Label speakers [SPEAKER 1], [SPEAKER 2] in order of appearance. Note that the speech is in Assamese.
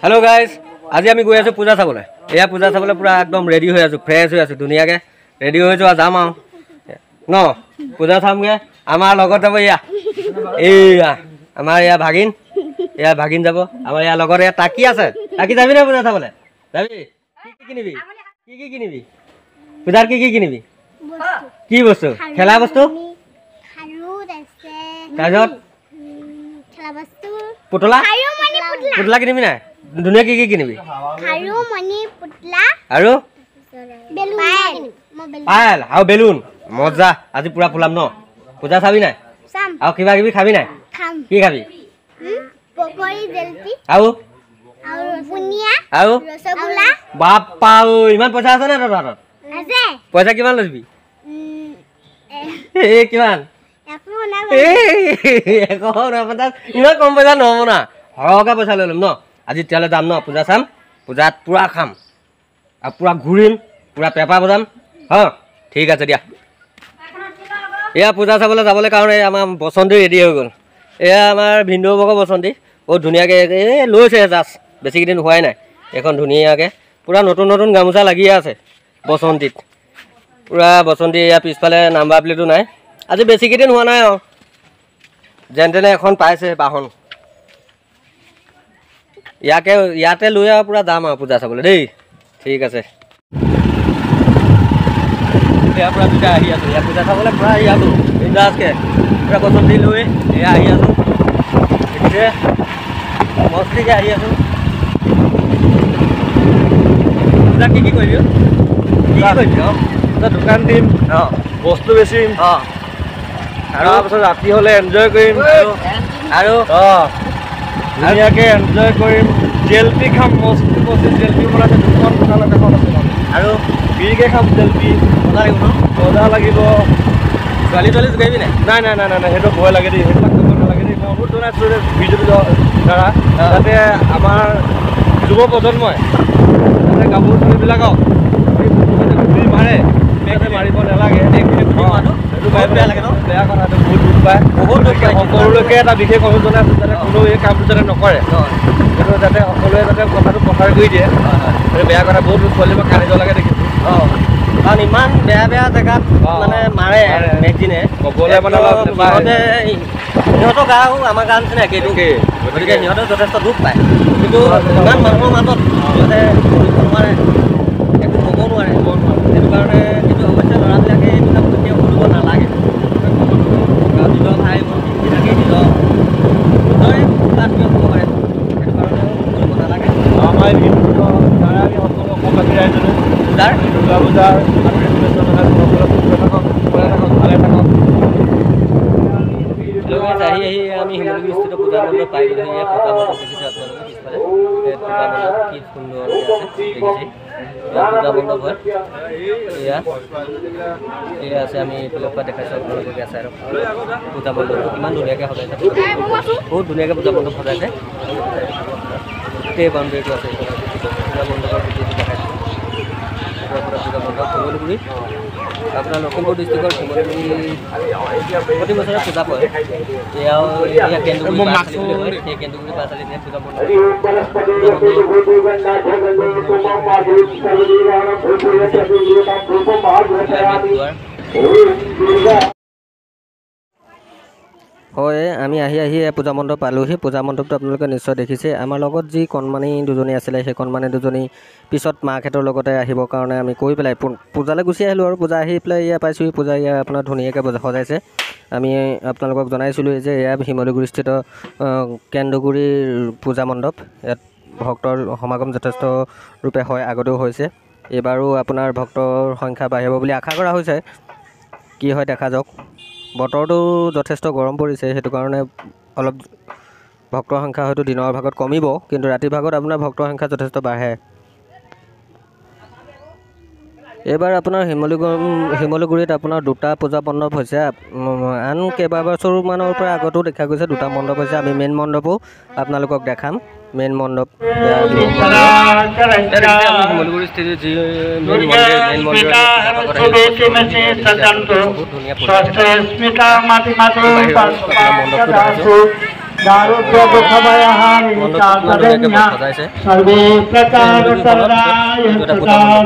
[SPEAKER 1] হেল্ল' গাইজ, আজি আমি গৈ আছোঁ পূজা চাবলৈ। এয়া পূজা চাবলৈ পূৰা একদম ৰেডি হৈ আছোঁ, ফ্ৰেছ হৈ আছোঁ, ধুনীয়াকৈ ৰেডি হৈ যোৱা যাম আৰু ন পূজা চামগৈ। আমাৰ লগত যাব এয়া এইয়া আমাৰ এয়া ভাগিন, এয়া ভাগিন যাব। আমাৰ ইয়াৰ লগত এয়া টাকি আছে। টাকি যাবি নে পূজা চাবলৈ? যাবি? কি কি কিনিবি? কি কি কিনিবি পূজাৰ? কি কি কিনিবি? কি বস্তু? খেলা বস্তু, তাৰপিছত পুতলা। পুতলা কিনিবি নাই? ধুনীয়া কি কি কিনিবি? আৰু পায়েল আৰু বেলুন। মজা, আজি পুৰা ফুলাম ন। পূজা চাবি নাই? আৰু কিবা কিবি খাবি নাই? কি খাবি? আৰু আৰু বাপ্পা ঐ, ইমান পইচা আছে নে তোৰ হাতত? পইচা কিমান লৈবি? এই কিমান? 149। ইমান কম পইচা নহ'ব না, সৰহকৈ পইচা লৈ ল'ম ন। আজি তেতিয়াহ'লে যাম ন, পূজা চাম, পূজাত পূৰা খাম আৰু পূৰা ঘূৰিম, পূৰা পেপা বজাম। হ, ঠিক আছে দিয়া। এয়া পূজা চাবলৈ যাবলৈ কাৰণে আমাৰ বসন্তী ৰেডি হৈ গ'ল। এয়া আমাৰ ভিনদেউ ভাগৰ বসন্তী, বহুত ধুনীয়াকৈ এই লৈছে জাষ্ট, বেছিকেইদিন হোৱাই নাই। এইখন ধুনীয়াকৈ পূৰা নতুন নতুন গামোচা লাগিয়ে আছে বসন্তীত। পূৰা বসন্তী। এয়া পিছফালে নাম্বাৰ প্লেটো নাই। আজি বেছিকেইদিন হোৱা নাই আৰু, যেন তেনে এখন পাইছে বাহন। ইয়াকে ইয়াতে লৈ আৰু পূৰা যাম আৰু পূজা চাবলৈ দেই। ঠিক আছে। ইয়াৰ পৰা দুটা আহি আছোঁ, ইয়াৰ পূজা চাবলৈ পূৰা আহি আছোঁ বিন্দাছকৈ, পূৰা বসন্তী লৈ এয়া আহি আছোঁ। দেখিছে, মস্তিকৈ আহি আছোঁ। পূজা কি কি কৰিবি? কি কি কৰিবি? অঁ,
[SPEAKER 2] পূজা দোকান দিম,
[SPEAKER 1] অঁ,
[SPEAKER 2] বস্তু বেচিম,
[SPEAKER 1] অঁ,
[SPEAKER 2] আৰু তাৰপিছত ৰাতি হ'লে এনজয় কৰিম।
[SPEAKER 1] আৰু
[SPEAKER 2] অঁ, ধুনীয়াকৈ এনজয় কৰিম, জেলপি খাম, মস্তি মস্তি জেলপি বনাইছে দুখন দোকানত, এখন আছে।
[SPEAKER 1] আৰু
[SPEAKER 2] বিৰিকে খাম জেলপি।
[SPEAKER 1] মজা লাগিব ন?
[SPEAKER 2] মজা লাগিব।
[SPEAKER 1] ছোৱালী তোৱালী যোগাবি নাই?
[SPEAKER 2] নাই নাই নাই নাই নাই, সেইটো ভয় লাগে দেই, সেইবিলাক কৰিব নালাগে দেই। মই অনুৰোধ জনাইছোঁ যে বিজেপি দ্বাৰা যাতে আমাৰ যুৱ প্ৰজন্মই যাতে গাভৰু ছোৱালীবিলাকক গুলি মাৰে, যাতে মাৰিব নালাগে।
[SPEAKER 1] সেইটো বেয়া লাগে ন?
[SPEAKER 2] বেয়া কথা, এইটো বহুত দুখ পায়,
[SPEAKER 1] বহুত দুখ পায়।
[SPEAKER 2] সকলোলৈকে এটা বিশেষ অনুৰোধ জনাইছোঁ যাতে কোনেও এই কামটো যাতে নকৰে, সেইটো যাতে সকলোৱে যাতে কথাটো প্ৰচাৰ কৰি দিয়ে। সেইটো বেয়া কথা, বহুত ছোৱালীবিলাক কান্দিব লাগে দেখিছোঁ।
[SPEAKER 1] অঁ, কাৰণ ইমান বেয়া বেয়া জেগাত মানে মাৰে মেগজিনে,
[SPEAKER 2] ক'বলৈ মানে
[SPEAKER 1] সিহঁতে সিহঁতৰ গাও আমাৰ গাঁৱৰ নিচিনা একেইটো, গতিকে সিহঁতেও যথেষ্ট দুখ পায়। কিন্তু ইমান মানুহৰ মাজত সিহঁতে কৰিব নোৱাৰে, একো ক'ব নোৱাৰে, সেইটো কাৰণে। কিন্তু অৱশ্যে ল'ৰাবিলাকে এইটো কাম কেতিয়াও কৰিব নালাগে। কাৰণ নিজৰ ভাই ভণ্টিবিলাকেই নিজৰ নিজৰে আত্মীয় হ'ব পাৰে, সেইটো কাৰণেও কৰিব নালাগে।
[SPEAKER 2] আমাৰ দ্বাৰা আমি সকলো অসমবাসী ৰাইজলৈ
[SPEAKER 1] পূজাৰ
[SPEAKER 2] দুৰ্গা পূজাৰ আন্তৰিক শুভেচ্ছা জনাইছোঁ। সকলো সুস্থ থাকক, ভালে থাকক, ভালে থাকক।
[SPEAKER 1] লগত আহি আহি আমি শিমলুগুৰিস্থিত পূজা মণ্ডপ পাই গ'লোঁ। এয়া পূজা মণ্ডপ দেখিছে আপোনালোকে পিছফালে, এই পূজা মণ্ডপ কি সুন্দৰকৈ আছে দেখিছে। এয়া পূজা মণ্ডপ হয়। এয়া এয়া আছে, আমি এইফালৰ পৰা দেখাইছোঁ আপোনালোকক। চাই পূজা মণ্ডপটো কিমান ধুনীয়াকৈ সজাইছে, বহুত ধুনীয়াকৈ পূজা মণ্ডপ সজাইছে। গোটেই বাউণ্ডেৰীটো আছে এইফালে পূজা মণ্ডপৰ গোটেইটো দেখাইছোঁ। পূজা মণ্ডপ শিমলুগুৰি, আপোনাৰ লখিমপুৰ ডিষ্ট্ৰিক্টৰ শিমলুগুৰি প্ৰতি বছৰে পূজা পৰে। এয়াও এয়া কেন্দুগুৰি পাঁচআলি বুলি কয়, সেই কেন্দুগুৰি পাঁচআলিত পূজা মণ্ডপ। হয়, আমি আহি আহি পূজা মণ্ডপ পালোহি। পূজা মণ্ডপটো আপোনালোকে নিশ্চয় দেখিছে। আমাৰ লগত যি কণমানি দুজনী আছিলে, সেই কণমানি দুজনী পিছত মাকহঁতৰ লগতে আহিবৰ কাৰণে আমি কৈ পেলাই পূজালৈ গুচি আহিলোঁ। আৰু পূজা আহি পেলাই এয়া পাইছোঁহি। পূজা এয়া আপোনাৰ ধুনীয়াকৈ সজাইছে। আমি আপোনালোকক জনাইছিলোঁ যে এয়া শিমলুগুৰিস্থিত কেন্দুগুৰিৰ পূজা মণ্ডপ। ইয়াত ভক্তৰ সমাগম যথেষ্ট ৰূপে হয়, আগতেও হৈছে, এইবাৰো আপোনাৰ ভক্তৰ সংখ্যা বাঢ়িব বুলি আশা কৰা হৈছে। কি হয় দেখা যাওক। বতৰটো যথেষ্ট গৰম পৰিছে, সেইটো কাৰণে অলপ ভক্তৰ সংখ্যা হয়তো দিনৰ ভাগত কমিব, কিন্তু ৰাতিৰ ভাগত আপোনাৰ ভক্তৰ সংখ্যা যথেষ্ট বাঢ়ে। এইবাৰ আপোনাৰ শিমলুগুৰিত আপোনাৰ দুটা পূজা মণ্ডপ হৈছে। আন কেইবাবছৰমানৰ পৰা আগতো দেখা গৈছে দুটা মণ্ডপ হৈছে। আমি মেইন মণ্ডপো আপোনালোকক দেখাম। মেইন মণ্ডপ। শিমলুগুৰি স্থিত যি মেইন মন্দিৰ, মেইন মন্দিৰত বহুত ধুনীয়া মণ্ডপটো দেখাইছোঁ। মণ্ডপটো কিমান ধুনীয়াকৈ সজাইছে। এইটো এটা পূজা মণ্ডপ।